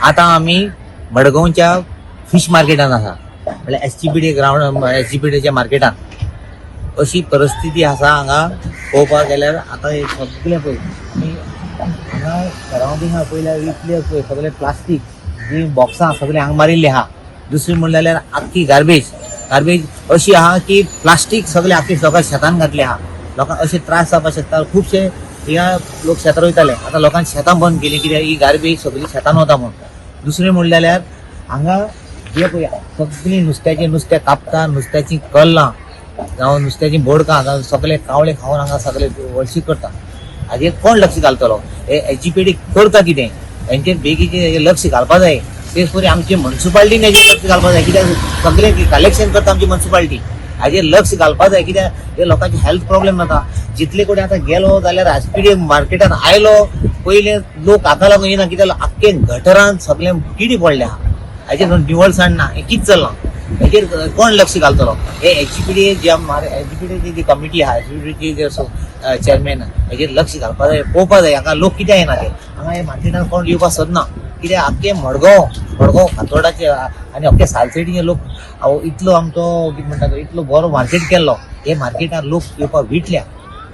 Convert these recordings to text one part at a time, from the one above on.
आतां आमी मडगांवच्या फिश मार्केटान आसा, म्हणल्यार SGPD ground, SGPDच्या मार्केटान. अशी परिस्थिती आसा हांगा पळोवपाक गेल्यार. आतां हे सगळें पळय, आमी हांगा सरावंडींग पळयल्यार इतले पळय सगळे प्लास्टीक जी बॉक्सां सगळीं हांगा मारिल्ली आहा. दुसरी म्हणल्यार जाल्यार आख्खी गार्बेज, गार्बेज अशी आहा की प्लास्टीक सगळें आख्खी सगळ्या शेतान घातले आहा. लोकांक अशे त्रास जावपाक शकता. खुबशे हिंगा लोक शेतां रोयताले, आतां लोकांनी शेतां बंद केली, कित्याक ही गार्बेज सगळी शेतान वता म्हूण. दुसरें म्हणलें जाल्यार हांगा जे पळय सगळीं नुस्त्याचें नुस्तें कापता, नुस्त्याचीं कल्लां जावं नुस्त्याचीं बोडकां जावं सगळे कावळे खावन हांगा सगळे वळशी करता. हाजेर कोण लक्ष घालतलो? हे SGPD करता कितें, हेंचेर बेगीचे लक्ष घालपा जाय. तेच परी आमची म्युन्सिपाल्टीन हेजेर लक्ष घालपा जाय, कित्याक सगळें कलेक्शन करता आमची म्युन्सिपाल्टी. हाजेर लक्ष घालपा जाय, कित्याक हे लोकांचे हेल्थ प्रॉब्लेम जाता. जितले कडेन आतां गेलो जाल्यार SPD मार्केटान आयलो पयले लोक हाका लागून येना, कित्याक आख्खे गटरान सगळे किडी पडल्या. हाजेर निवळसाण ना. हें कितें चल्लां, हेजेर कोण लक्ष घालतलो? हे SGPD जे SGPD जी कमिटी आहा, SGPD जे चेअरमॅन, हेजेर लक्ष घालपा जाय, पळोवपा जाय हांगा लोक कित्याक येना ते. हांगा हे मार्केटान कोण येवपाक सोदना, कित्याक आख्खे मडगांव, मडगांव फातोर्डाचे आनी अख्खे सालसेटीचे लोक. हांव इतलो आमचो कितें म्हणटा तो इतलो बरो मार्केट केल्लो, हे मार्केटान लोक येवपाक विटल्या,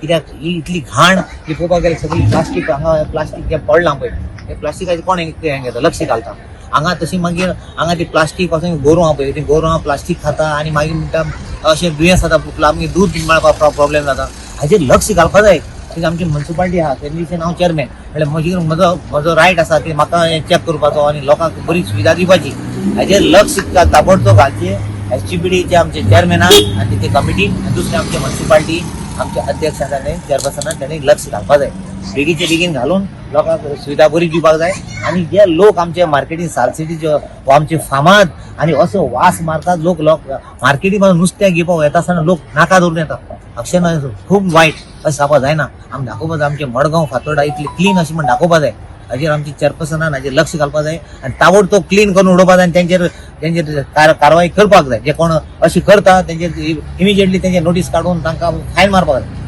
कित्याक ही इतली घाण ही पळोवपाक गेल्यार सगळी प्लास्टीक हांगा, प्लास्टीक जें पडलां पळय, हे प्लास्टिकाचें कोण हें घेता, लक्ष घालता हांगा? तशी मागीर हांगा ती प्लास्टीक पासून गोरवां पळय, ती गोरवां प्लास्टीक खाता आनी मागीर म्हणटा अशें दुयेंस जाता, मागीर दूद मेळपाक प्रॉब्लेम जाता. हाजेर लक्ष घालपा जाय. कित्याक आमची म्युन्सिपाल्टी आहा, तेंचे हांव चेअरमॅन, म्हणल्यार म्हजी म्हजो म्हजो रायट आसा की म्हाका हें चॅक करपाचो आनी लोकांक बरी सुविधा दिवपाची. हाजेर लक्ष ताबडतोब घालचें SGPDचे आमचे चेअरमॅनान आनी ते कमिटी आनी दुसरे आमचे म्युन्सिपाल्टी आमचे अध्यक्ष आसा ते चेअरपर्सनान, ताणें लक्ष घालपा जाय. बेगीचे बेगीन घालून लोकांक सुविधा बरी दिवपाक जाय. आनी जे लोक आमचे मार्केटीन सालसेटीचे वा आमचे फामाद आनी असो वास मारतात लोक, लोक मार्केटी नुस्तें घेवपाक येता आसतना लोक नाका धरून येता. अक्षर खूब वायट. अशें जावपाक जायना. आमी दाखोवपाक जाय आमचे मडगांव फातोर्डा इतली क्लीन अशें म्हण दाखोवपाक जाय. हाजेर आमची चेअरपर्सनान हाजेर लक्ष घालपाक जाय आनी ताबडतोब क्लीन करून उडोवपाक जाय आनी तेंचेर तेंचेर कारवाय करपाक जाय. जे कोण अशी करता तेंचेर इमिजिएटली तेंचेर नोटीस काडून तांकां फायन मारपाक जाय.